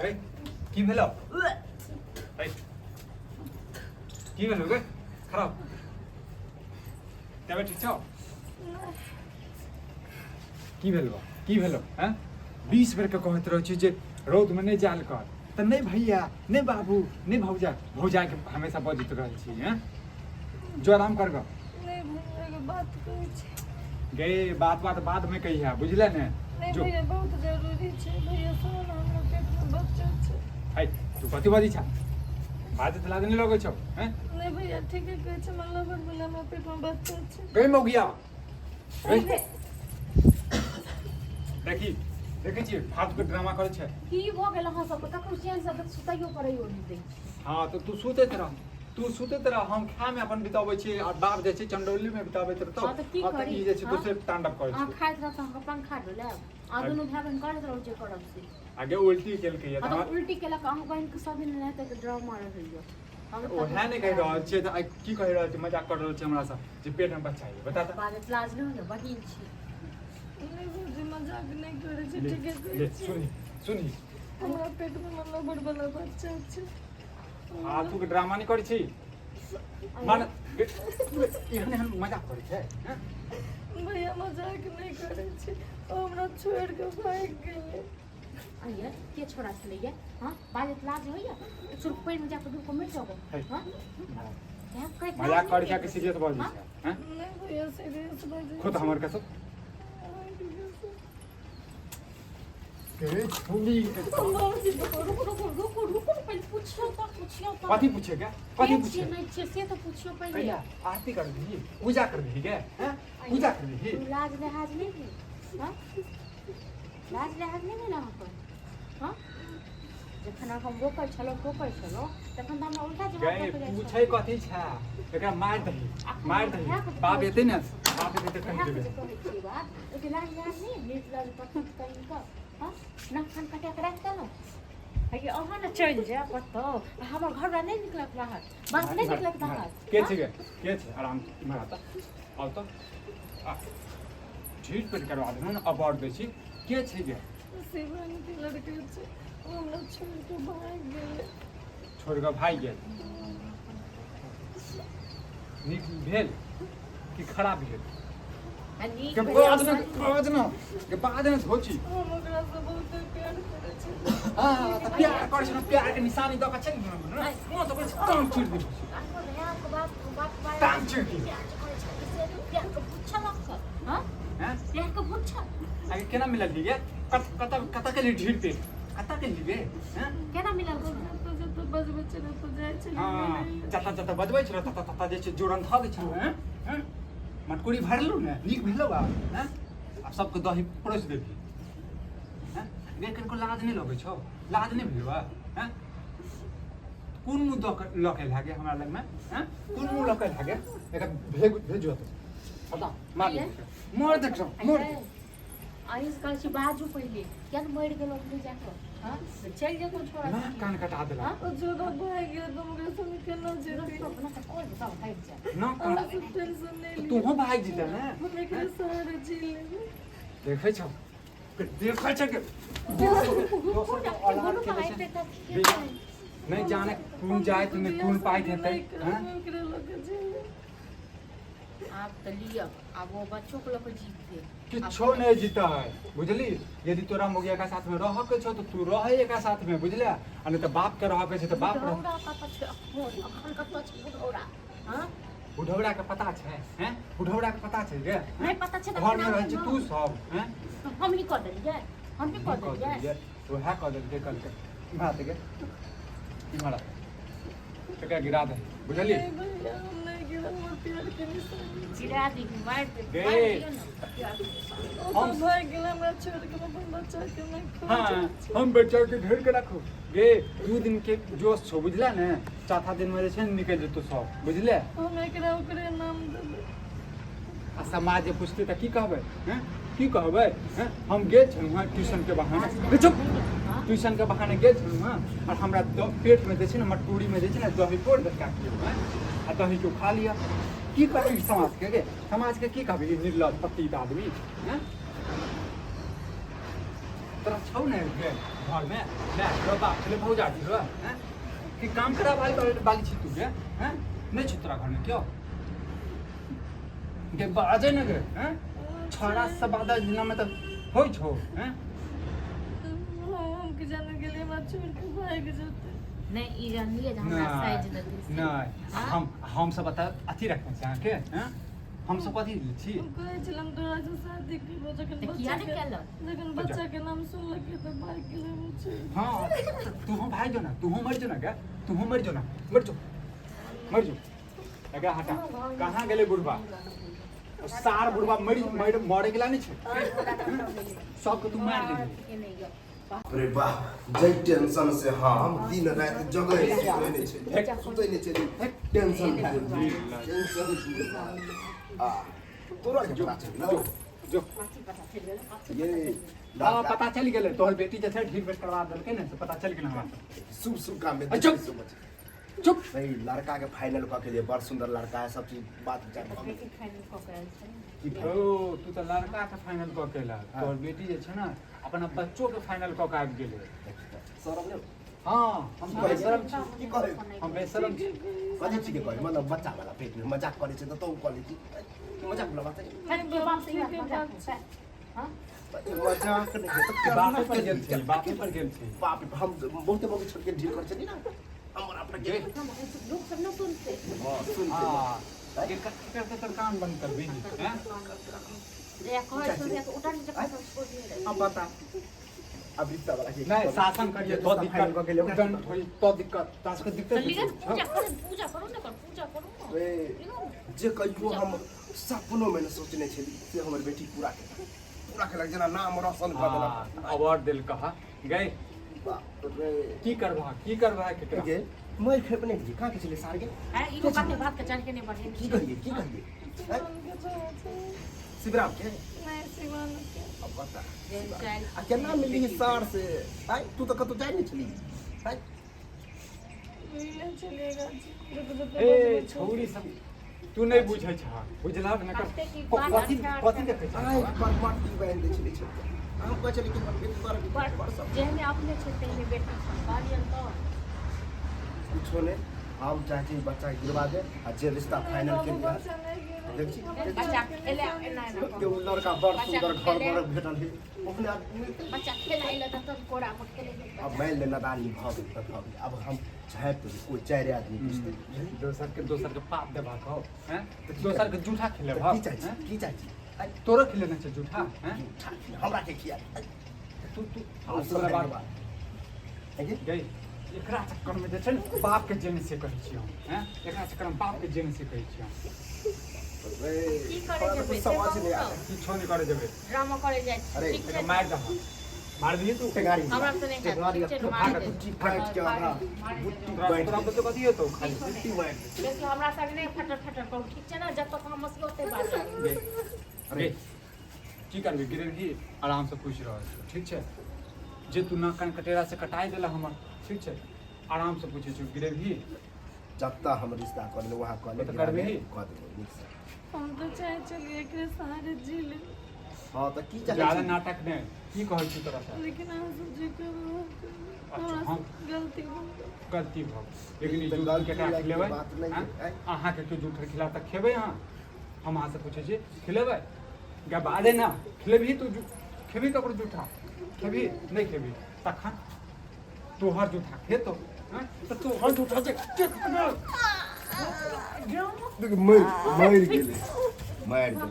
ए, की भेलो? ए, की भेलो गे? खराब तबियत ठीक छौ? की भेलो, की भेलो? हैं, 20 बेर के कहैत रहै छी जे रौदमे नहि जायल कर, तऽ नहि भैया, नहि बाबू, नहि भौजा, भौजाके हमेशा बजैत रहै छी। हैं, जो आराम कर गऽ। नहीं भैया, एगो बात कहै छी। गे, बात बात बादमे कहिया, बुझले ने? नहीं। जो। भैया, बहुत जरूरी छै। भैया, सुन, हमरा पेट में बच्चा छै। है, तू कथी बजै छा? बाजैत लाज नहि लगै छौ? हैं? नहीं भैया, ठीके कहै छै। हमरा लवर भेलै, हमरा पेट में बच्चा छै। गई मौगिया, गई। देखी, देखै छियै, फालतू के ड्रामा करै छै। की भऽ गेल अहाँ सबके? ककरो चैन से तऽ सुतैयो करैयो नहि दै छी। हँ, तऽ तू सुतैत रह, तू सुतैत रह, हम खायमे अपन बिताबै छी आ बाप जे छै चंडौलीमे बिताबैत रहतौ। हँ, तऽ की हँ, तऽ करी? ई जे छै हँ? दोसर तांडव करै अहाँ छै। खाइत रहत, अहाँके पंखा डोलायब? अहाँ दुनू भाय बहिन करैत रहू जे करब से। आगे उल्टी केलकै हँ, तऽ उल्टी केलक। अहाँ बहिनके सब दिन एनाहिते के ड्रामा रहैया। हम तऽ ओहे नहि कहि रहल छियै तऽ आइ की कहि रहल छै? मजाक कर रहल छै हमरासँ जे पेटमे बच्चा ये, बता तऽ। बाजत लाज नहि होइया? बहिन छी। नहीं भौजी, मजाक नहीं करै छी। ले, ठीके ले। कहै छी। सुनी, सुनी। हमरा पेट में लवर वाला बच्चा छै। फालतू के ड्रामा नहि करै छी। मान एहन एहन मजाक करै छै, हैं? भैया, मजाक नहीं करै छी। ओ हमरा छोड़ि कऽ भागि गेलै। अइये के छोड़ा छलैया? हँ, बाजत लाज होइया? एक सौ रुपैआ में जाके डूब कऽ मरि जाबो। है। हँ, इएह कहैत मजाक लाज करै नहि छै कि सीरियस बजै हँ? छै, हैं? नहीं भैया, सीरियस बजै। खुद हमर कसम के छुली। रुकू, रुकू, रुकू, रुकू ने, पहिले पुछियौ तऽ, पुछियौ तऽ। कथी पूछे के? कथी के पूछे? छियै, नहि छियै, से तऽ पुछियौ पहिले। कहिया आरती कर दही, पूजा कर दही गे? हैं, पूजा कर दही? लाज लिहाज नहि भेल? हँ, लाज लिहाज नहि भेल अहाँके? हँ, जखन अहाँ हम रोकै छलहुँ, टोकै छलहुँ, तखन तऽ हमरा उल्टा जवाब गए दऽ कऽ जाइ पूछे छलहुँ। कथी छै? एकरा मार दही, मार दही। इएह बाप एतै ने, बाप एतै तऽ कहि इएह देबै। जे कहै छी बात, ओहिके लाज लिहाज नहि? निर्लज पतित कहीं कऽ। हँ, नाक कान कटा कऽ राखि देलहुँ। हे, अहाँ ने चलि जायब कतहु, आ हमर घरवला नहि निकलत बाहर, बाप नहि निकलत बाहर। के छै गे? के छै? आराम, इम्हर आता, आउ तऽ। आ ढीठ पेट करवा देलहुँ ने, अवार्ड दै छी। के छै गे? शिवन के लड़का छै। ओ हमरा छोड़ि कऽ भागि गेलै। छोड़ि कऽ भागि गेल? नीक भेल कि खराब भेल? आ नीक के भेल। बाद में, बाद में के बाद में सोची। हम ओकरासँ बहुते प्यार करै छी। हाँ, तऽ प्यार करै छै ने, प्यार के निशानी दऽ कऽ छै ने, मुँह तऽ करै छै, टांग चीर दै छै। अहाँके भायके बाप बाप बाप टांग चीर दी। प्यार जे करै छै से प्यार के पुछलक? हँ? हैं? प्यार के पुछल? आगे केना मिलल गे? कत कत कत के लिए ढीर पे कत के लिए गे? हैं? केना मिलल छै? जतऽ जतऽ बजबै छलै तऽ जाइ छलै। हाँ, जतऽ जतऽ बजबै छलो ततऽ ततऽ जे छै जोरन धऽ दै छलहुँ। हैं हैं, मटकुरी भरलहुँ ने, नीक भेलौ आब? हैं, आब सबके दही परोसि देबही? हैं गे, कनिको लाज नहि लगै छौ? लाज नहि भेलौ? हैं, कोन मुँह दऽ कऽ लऽ के एलहा गे हमरा लगमे? हैं, कोन मुँह लऽ के एलहा गे? एकरा भेज, भेजू एतऽ, हटा, मार दे, मार दे, मार दे। अहीं से कहै छी, बाजू पहिले, किया ने मरि गेलहुँ अपने जाकऽ? हँ, चलि जेतौ छोड़ा। नाक कान कटा देला। हँ? ओ छोड़ा भागि गेल तऽ हम ओकरा संगे केना जेतै? अपना तऽ कऽ देतौ, भागि जा। नाक कान अहाँ सब टेंशन नहि तऽ लिअ। तोहूँ भागि जेतै ने। हम एकरे सहारे जी लेबै। देखै छौ के, देखै छौ के, दोसर के औलाद के जे छै, नहि जाने कोन जाति मे कोन पाइत हेतै। हँ, ओकरे लऽ कऽ जेबै। आब तऽ लिअ, आब ओ बच्चो के लऽ कऽ जीततै। किछो नहि जीतै, बुझली? यदि तोरा मोगिया के साथ में रह के छौ तऽ तू रह एकरा साथ में, बुझले? आ नहि तऽ बाप के रह के छै तऽ बाप रह। बुढ़ौरा कतऽ छै अखन? अखन कतऽ छै बुढ़ौरा? हँ? बुढ़ौरा के पता छै? हैं, बुढ़ौरा के पता छै गे? नहि पता छै तऽ घर में अपना रहै छै ने। तू सब, हैं? हम ही कऽ देलियै, हम ही कऽ कऽ देलियै। देलियै, उएह कऽ देलकै। कहलकै इम्हर आते गे, इम्हर आ, एकरा गिरा दे, बुझली? नहीं भैया, हम नहीं गिरा, हमर प्यार के निशानी छै। गिरा दी, मारि दे। गे। मारि दियौ ने, प्यार के निशानी। ओ हम- तऽ भागि गेल हमरा छोड़ि के, हम अपन बच्चा के नहि हाँ, खोजै छी। हम बच्चा के घेर के राखू गे? 2 दिन के जोश छौ, बुझले ने? चौथा दिन में जे छै ने निकलि जेतौ सब, बुझले? हम एकरा ओकरे नाम देबै। आ समाज जे पुछतै तऽ की कहबै? हैं, की कहबै? हैं, हम गेल छलहुँ हँ ट्यूशन के बहाने, रे चुप, ट्यूशन के बहाने गेल छलहुँ हँ और हमरा पेट में जे छै ने, मटकुरी में जे छै ने दही पोर देलका केओ। हैं, आ दही के खा लिअ। की कहबै समाज के गे? समाज के की कहबै? ई निर्लज पतित आदमी। हैं, तोरा छौ ने गे घरमे माय छौ बाप छलै भौजा छौ हैं कि काम करा बाली बाली छी तू गे हैं नहि छौ तोरा घरमे क्यों गे बाजै ने गे हैं छोड़ा सब बादा जिनामे तऽ होइ छौ हैं। हम कि जाने गेलियै हमरा छोड़ि के भागि जेतै। नहि, ई जानलियै जे हमरा साइज देतै से। नहि, हम सब एतऽ अथी रखने छी अहाँके हैं, हम सब कथी छी? हम कहै छलै हम तोरा से शादी करबो, जखन तऽ किया बच्चा नहि के केलक? जखन बच्चा के नाम सुनलकै तऽ भागि गेलै हम छोड़ि। हाँ, तू हम भाई जो ना, तू मर जो ना क्या, तू मर जो ना, मर जो, मर जो। लगा हटा, कहाँ गेले बुढ़बा? सार बुढ़बा मरि मरि मरे गेला नहीं छे, सबके तू मार देबी। अरे वाह, जै टेंशन से हम दिन राति जगै सुतै नहि छै, सुतै नहि छै, टेंशन भए गेल, टेंशन आ तोरा के पता चलि गेलौ? जो ये हाँ, पता चलि गेलै, तोहर बेटी जे छै ढील बेट करवा देलकै ने, से पता चलि गेलै हमरा। शुभ शुभ काम में चुप चुप। नहीं, लड़का के फाइनल कऽ के लिए बड़ सुंदर लड़का है, सब चीज बात विचार भऽ गेल। बेटी फाइनल कऽ के आयल छै। की ओ तू तऽ लड़का के फाइनल कऽ के एलह, तोहर बेटी जे छै ने अपना बच्चो के फाइनल कऽ के आबि गेलै। शरम नहि? हाँ, हम की कहै बेशरम छी। की कहै? हम बेशरम छी। कथी छी के कहै? मतलब बच्चा वाला पेट में मजाक करै छै तऽ तू कहली कि मजाक वाला बात है। के बाप से ई बात मजाक छै? हाँ? मजाक नहि छै तऽ बापे पर गेल छै, बापे पर गेल छै। बाप, हम बहुते बहुते छोड़ के ढील करै छली ना हमर अपना के। लोक सब न सुनते। हाँ, सुनते। हाँ, केकर केकर कान बंद करबी हैं? जे कहै छै से उठा नीचे खसो छोड़ दे। अब बता। अब रिश्ता वाला के नहीं, शासन करिए तो दिक्कत, कऽ के लिए दंड होई तो दिक्कत, तास के दिक्कत। तऽ लिखत पूजा करू, पूजा करू ने, कर पूजा करू ने। ए, जे कहियो हम सपनो में न सोचने छली से हमर बेटी पूरा केलक, पूरा केलक, जेना नाम रोशन कऽ देलक। अवार्ड देल कहा गए। बाप रे, की करबा, की करबा केकरा गे मर खेप नहि गेलियै, कहाँ के छलै सार गे? अरे इहो बात बात के चढ़ के नहि बढ़े। की कहियै, की कहियै? सिवान के छोड़ा छै। शिवराम के? नहि, सिवान के। अब बता आ केना मिलली सार से? आइ तू तऽ कतौ जाइ नहि छली आइ। मिले छलियै गाछी जतऽ जतऽ ए बजबै छलै। छौरी सब तू नहि बुझै छह, बुझलहक ने? कते की बात कथी अच्छा। कथी देखै छह? आइ पर मट्टी बान्हि दै छलै छोटके, हम कहै छलियै कि हमर बेटी बड़ बड़ सब जेहने अपने छै तेहने बेटा छै, कहलियनि तऽ कुछो नहि। हम चाहै छी बच्चा के गिरवा दे आ जे रिश्ता नहि फाइनल बाबू, केलियै बच्चा नहि गिरै। देख छी। बच्चा खेले एना एना के उ लड़का बड़ बच्चा सुंदर घर खेले। बड़ भेटल है ओकरे आब मिलतै। बच्चा खेला अइले तऽ तब कोरा पर खेले। अब मानि ले नदानी भऽ गेल तऽ भऽ गेल, अब हम झाँपि देबै, कोइ चारि आदमी बुझतै, बुझलियै? दोसर के पाप देबाक हौ हैं? तऽ की दोसर के करबै? जूठा तऽ खिलेबह की चाहै छी, की चाहै छी? आइ तोरो खिलेने छै जूठा हैं? जूठा हमरा के खिया? तू तू हम तोरा बात बात गई। एकरा चक्कर में जे छै ने बाप के जेने से कहै छी हम हैं, एकरा चक्कर में बाप के जेने से कहै छी हम। की करै जेबै से समझ कहू नहि ने। आबै। किछो नहि करै जेबै। ड्रामा करै जाइ छी। अरे, ठीक एकरा छै। मारि दह, मार दिही तू। टेंगारी हमरा से नहि हैत, टेंगारी ठीक छै, मारि दे। गुट्टी काटि के हमरा गुट्टी तोरा बाँटि तोरा दे। बच्चो कथी हेतौ खाली? किछो नहि। गुट्टी बाँटि दे। बेसी हमरा संग नहि फटर फटर करू, ठीक छै ने? जतऽ हम मसलो ओते बात। गे अरे गे की करबी गिरेबही? आरामसँ पूछि रहल छी, ठीक छै? जे तू नाक कान कटेरा से कटाइ देलह हमर, ठीक छै? आरामसँ पूछै छियौ, गिरेबही? जतऽ हम रिश्ता कऽ लेबै वहाँ कऽ ले। तऽ करबिही? कऽ देबै नीकसँ। हम तऽ चाहै छलियै एकरे सहारे जी ले। हँ, तऽ की चाहै ज्यादा छी? नाटक नहि। की कहै छी तोरा से? लेकिन अहाँ सब जे करू, अच्छा, हमरा हम गलती भऽ गेल। गलती भऽ गेल, लेकिन ई तऽ जूठ गलती केकरा लायक खिलेबै? बात नहि आँय? है। अहाँके केओ जूठ खिला तऽ खेबै अहाँ? हम अहाँसँ पूछै छी, खिलेबै? गे बाजे ना, खिलेबही तू? खेबही ककरो जूठा? खेबही? नहि खेबही, तखन तोहर जूठा खेतो आँय? तऽ तोहर जूठा जे के ड्रामा देख, मरि मरि गेलै, मारि देलकै।